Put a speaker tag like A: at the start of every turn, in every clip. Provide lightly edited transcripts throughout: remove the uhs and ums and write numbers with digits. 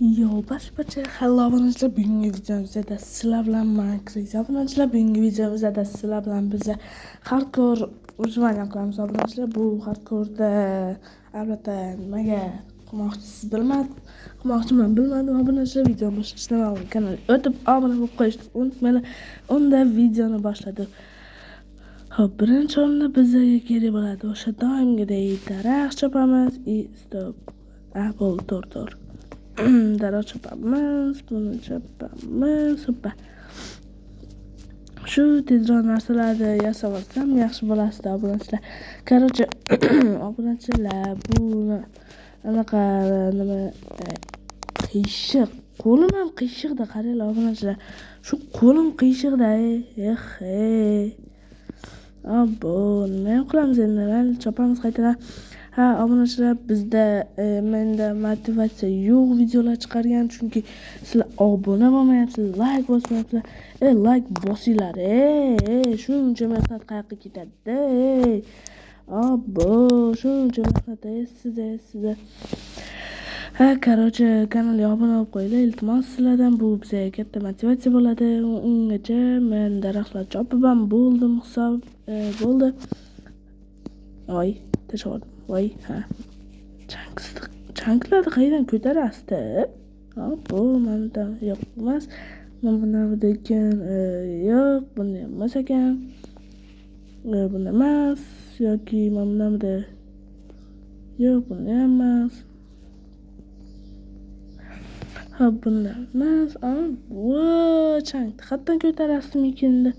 A: Yo, barcha hello obunachilar, bugungi videomizda sizlar bilan man Kriz. Obunachilar, bugungi videomizda sizlar bilan biza hardcore выживание qilamiz obunachilar. Bu hardcore'da albatta nimaga qilmoqchisiz bilmadim, qilmoqchiman bilmadim obunachilar. Videoni boshlashdan oldin kanalga o'tib obuna bo'lib qo'yishni unutmanglar. Unda videoni boshladik. Xo'p, birinchi o'rinda bizga kerak bo'ladi o'sha doimgidek daraxt chopamiz и stop. Ah, bo'ldi, to'g'ri, to'g'ri. Daraxt chopamiz, buni chopamiz, hoppa. Shu tezroq narsalarni yasab olsam yaxshi bo'lasdi obunachilar. Короче, obunachilar, buni anaqa nima qiyshiq, qo'lim ham qiyshiqda, qaranglar obunachilar. Shu qo'lim qiyshiqda, eh, ey. Abo, nima ham qilamiz endi? Mayli, chopamiz qaytadan. Ha, obunachilar, bizda menda motivatsiya yo'q videolar chiqargan, chunki sizlar obuna bo'lmayapsizlar, layk bosmayapsizlar. Layk bosinglar, ey, shuncha mehnat qayoqqa ketadi, ey. Abo, shuncha mehnat, siz, siz. Ha, короче, kanalga obuna bo'lib qo'yinglar, iltimos sizlardan, bu bizga katta motivatsiya bo'ladi. Ungacha men daraxtlar chopib ham bo'ldim, hisob bo'ldi. Voy, tashlab. Voy, ha. Chunklarni qayerdan ko'tarasiz? Bu mana yo'q emas. Mana bundan ekan, yo'q, bunda emas ekan. Bunda emas yoki mana bundan yo'q, bunda ham emas. Ha, bunda emas. Bu chunk qayerdan ko'tarasizmikin endi?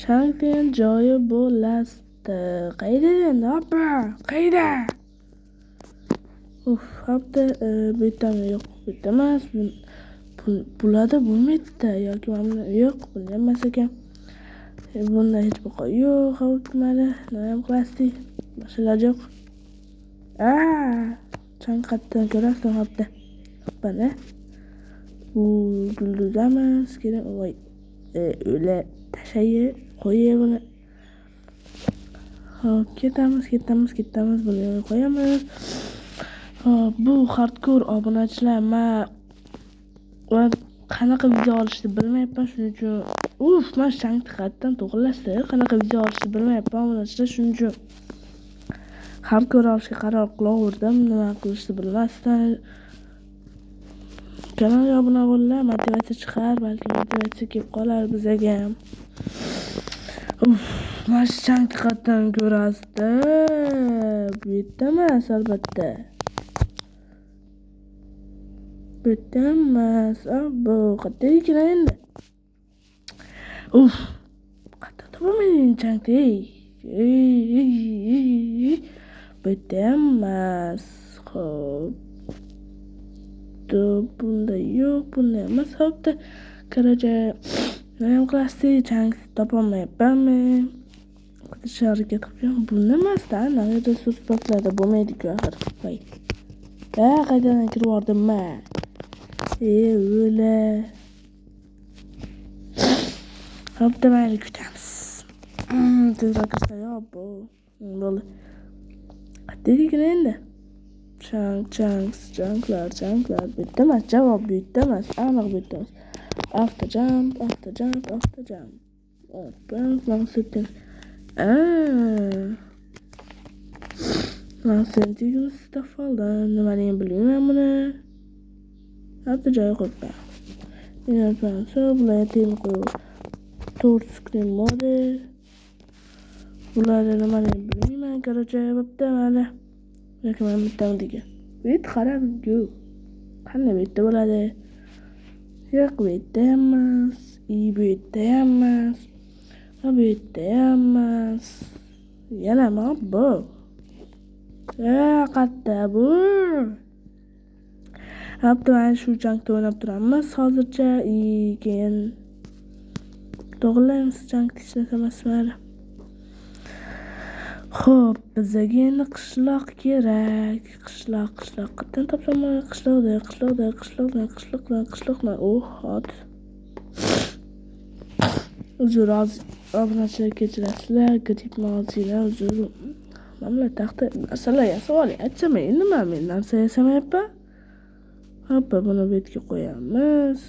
A: Chunk degan joyi bo'ladi. Qayerda endi? Hoppa, qayerda? Uf, hopda bu yerdami? Yo'q, bu yerda emas. Bularda bo'lmaydida yoki mana yo'q, bunda emas ekan. Bunda hech boqa yo'q. Hop, mayli, nima ham qilasiz? Boshqa iloji yo'q. Chang qayerdan ko'rasiz hopda? Hoppana. Bu yulduzamiz kerak. Voy, o'la tashayi, qo'yay buni. Hop, ketamiz, ketamiz, ketamiz. Buni qo'yamiz. Hop, bu hardcore obunachilar, man qanaqa video olishni bilmayapman, shuning uchun uf, man changni qayerdan to'g'irlashdi? Qanaqa video olishni bilmayapman obunachilar, shuning uchun hardcore olishga qaror qilaverdim, nima qilishni bilmasdan. Kanalga obuna bo'linglar, motivatsiya chiqar, balki motivatsiya kelib qolar bizaga ham. Uf, mana shu changni qayerdan ko'rasizda? Bu yerda emas albatta. Bu yerda emas. Bu qayerda ekan endi? Uf, qayerdan topaman endi changni? Ey, bu yerda ham emas. Xo'p. Bunda yo'q, bunda emas. Hopda. Короче, nima ham qilasiz? Chang topolmayapman men. Qidirishga harakat qilib. Bunda emas-da, resurs paklarda bo'lmaydi-ku axir. Voy. Ha, qaytadan kirib yubordim man. O'la. Hopda, mayli, kutamiz. Tezroq kirsa, yo'q, bo'ldi. Qayerda ekan endi? Chunk, chunks, chunklar, chunklar. Bu yerda emas, javob bu yerda emas, aniq bu yerda emas. Auto jump, auto jump, auto jump. Hoppa, mana oldim. Nimaligini bilmayman buni. Hatto joyiga qo'yibman. Bularga tegmay qo'yib. To'rt screen mode. Bularni nimaligini bilmayman. Короче, bo'pti, mana. Yoki mana bittami degan. Bu yerda qaradim-ku. Qanday bu yerda bo'ladi? Yo'q, bu yerda ham emas. И bu yerda ham emas. Va bu yerda ham emas. Yana nima bu? Qayerda bu? Hopda, mana shu chunkda o'ynab turamiz hozircha. И keyin to'g'rilaymiz chunkni, hech narsa emas, mayli. Xo'p, bizaga endi qishloq kerak. Qishloq, qishloq. Qayerdan topsam bo'ladi qishloqda, qishloqda, qishloqda, qishloqda, qishloqda. Oh, ot. Uzr, obunachilar, kechirasizlar, grippni ozgina uzr. Mana bular taxta narsalar yasab oling. Aytsam, endi nima men narsa yasamayapman. Hoppa, buni bu yerga qo'yamiz.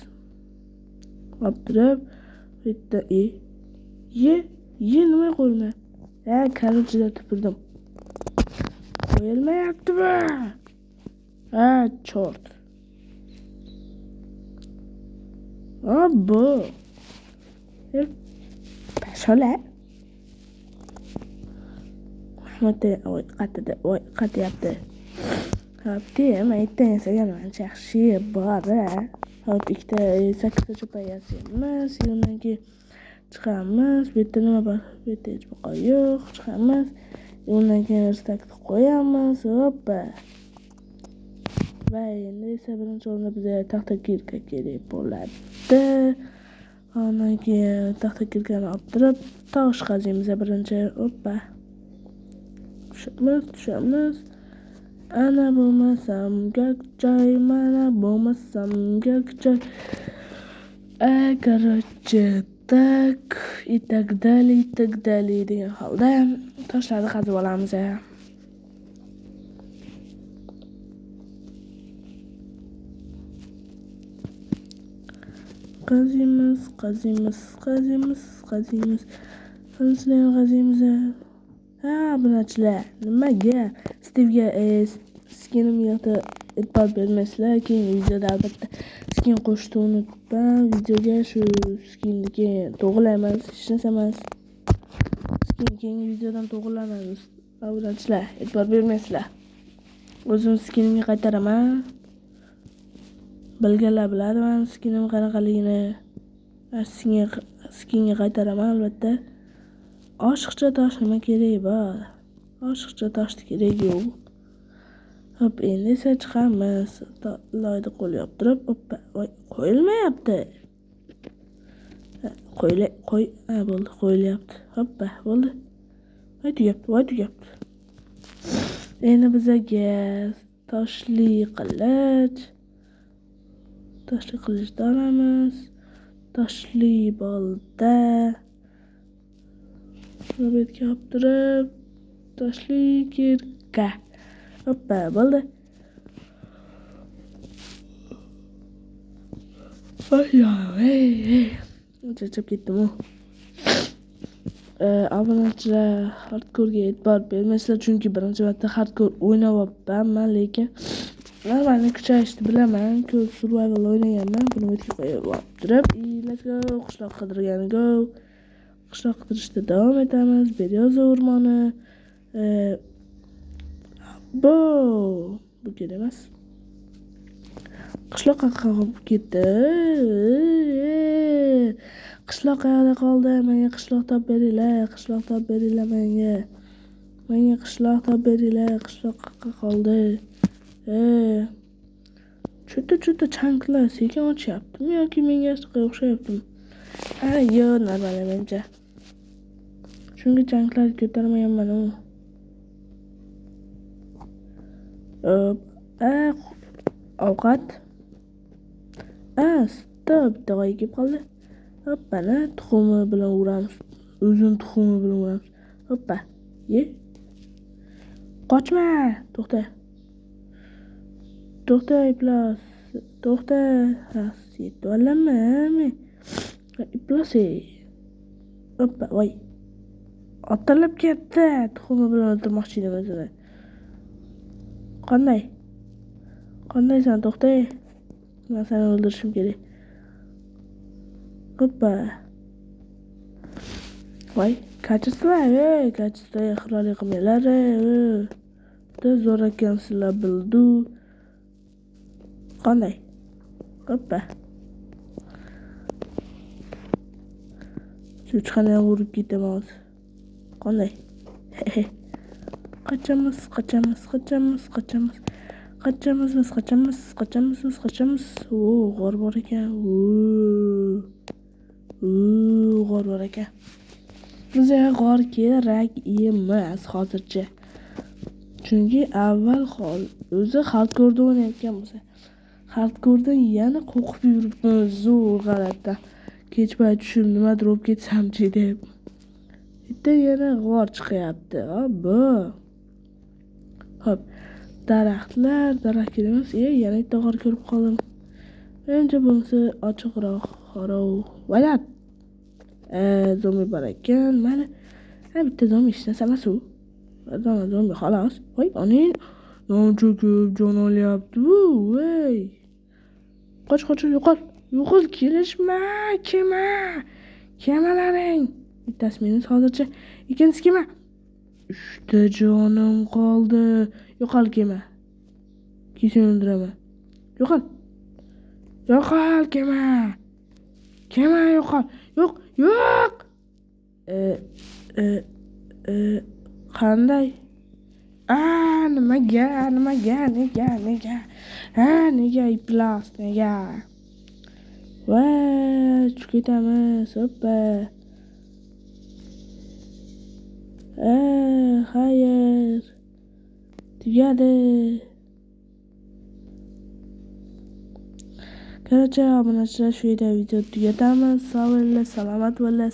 A: Olib turib, bu yerda ye nima qo'yilmayapti? Ha, korobchada tupurdim. Qo'yilmayaptimi? Ha, chort. Bu. Pashola. Rahmat, voy, qatida, voy, qatyapti. Hop, man ertaga yasaganman, ancha yaxshi bor. Hop, ikkita 8 ta cho'pa yasaymiz. Undan keyin chiqamiz. Bu yerda nima bor? Bu yerda hech boqa yo'q. Chiqamiz. Undan keyin verstakni qo'yamiz. Hoppa. Va endi esa birinchi o'rinda bizga taxta kirka kerak bo'ladi. Undan keyin taxta kirkani olib turib, tosh qaziymiz birinchi. Hoppa. Tushamiz, tushamiz. Ana bo'lmasam Gokchoy, mana bo'lmasam Gokchoy. Короче, так и так далее, и так далее degan holda toshlarni qazib olamiz. Qaziymiz, qaziymiz, qaziymiz, qaziymiz. Qazishni ham qaziymiz. Ha, obunachilar, nimaga Steve'ga skinimga e'tibor bermaysizlar? Keyingi videoda albatta skin qo'shishni unutmang. Videoga shu skinni keyin to'g'rilaymiz, hech narsa emas. Skin keyingi videodan to'g'rilanamiz. Obunachilar, e'tibor bermaysizlar. O'zim skinimga qaytaraman. Bilganlar biladi men skinim qanaqaligini. Skinga qaytaraman albatta. Oshiqcha tosh nima keragi bor? Oshiqcha toshni keragi yo'q. Hop, endi esa chiqamiz. Loyni qo'lga olib turib, hoppa, voy, qo'yilmayapti. Qo'yla, qo'y, ha, bo'ldi, qo'yilyapti. Hoppa, bo'ldi. Voy, tugabdi, voy, tugabdi. Endi bizaga toshli qilich, toshli qilichni olamiz. Toshli bolta. Buni bu yerga olib turib, toshli kirka. Hoppa, bo'ldi. Ay, charchab ketdim-u. Obunachilar, hardcore'ga e'tibor bermaysizlar, chunki birinchi marta hardcore o'ynayapman, lekin normalni kuchayishni bilaman. Ko'p survival o'ynaganman. Buni bu yerga qo'yib olib turib, let's go, qishloq qidirgani go. Qishloq qidirishda davom etamiz. Beryoza o'rmoni. Bu kerak emas. Qishloq qayerga qolib ketdi? Qishloq qayerda qoldi? Menga qishloq topib beringlar, qishloq topib beringlar menga. Menga qishloq topib beringlar, qishloq qayerga qoldi? Cho'ta-cho'ta chanklar sekin ochyaptimi yoki menga shunaqa o'xshayaptimi? Ha, yo'q, normal menimcha. Chunki chanklar ko'tarmaganman u. Ovqat. Stop, bitta g'oya kelib qoldi. Hoppana, tuxumi bilan uramiz. O'zini tuxumi bilan uramiz. Hoppa. Ye. Qochma, to'xta. To'xta, iflos. To'xta. Ha, yetib olamanmi? Iflos. Hoppa, voy. Otilib ketdi. Tuxumi bilan o'ldirmoqchi edim o'zini. Qanday? Qandaysan, to'xta. Men seni o'ldirishim kerak. Hoppa. Voy, качество, ey, качество xiralik qilmanglar, ey. Juda zo'r ekansizlar, bildu. Qanday? Hoppa. Cho'chqani ham urib ketaman hozir. Qanday? Qochamiz, qochamiz, qochamiz, qochamiz. Qochamiz, biz qochamiz, qochamiz, biz qochamiz. O, g'or bor ekan. O, g'or bor ekan. Bizga g'or kerak emas hozircha. Chunki avval o'zi hardcore'da o'ynayotgan bo'lsa, hardcore'dan yana qo'rqib yuribman zo'r g'alati. Kech payt tushib nimadir bo'lib ketsamchi deb. Bitta yana g'or chiqyapti. Bu. Xo'p. Daraxtlar, daraxt kerak emas. Yana bitta g'or ko'rib qoldim. Menimcha bunisi ochiqroq. Xorov. Valat. Zombi bor ekan. Mana bitta zombi hech narsa emas u. Bir dona zombi xolos. Voy, oning noncha ko'p jon olyapti bu. Voy. Qoch, qoch, yo'qol. Yo'qol, kelishma, kelma. Kelmalaring. Bittasi minus hozircha. Ikkinchisi kelma. 3 ta jonim qoldi. Yo'qol, kelma. Kelsang o'ldiraman. Yo'qol. Yo'qol, kelma. Kelma, yo'qol. Yo'q, yo'q. Qanday? Nimaga, nimaga, nega, nega? Ha, nega iflos, nega? Voy, tushib ketamiz. Hoppa. Xayr. Tugadi. Короче, obunachilar, shu yerda video tugatamiz. Sog' bo'linglar, salomat bo'linglar.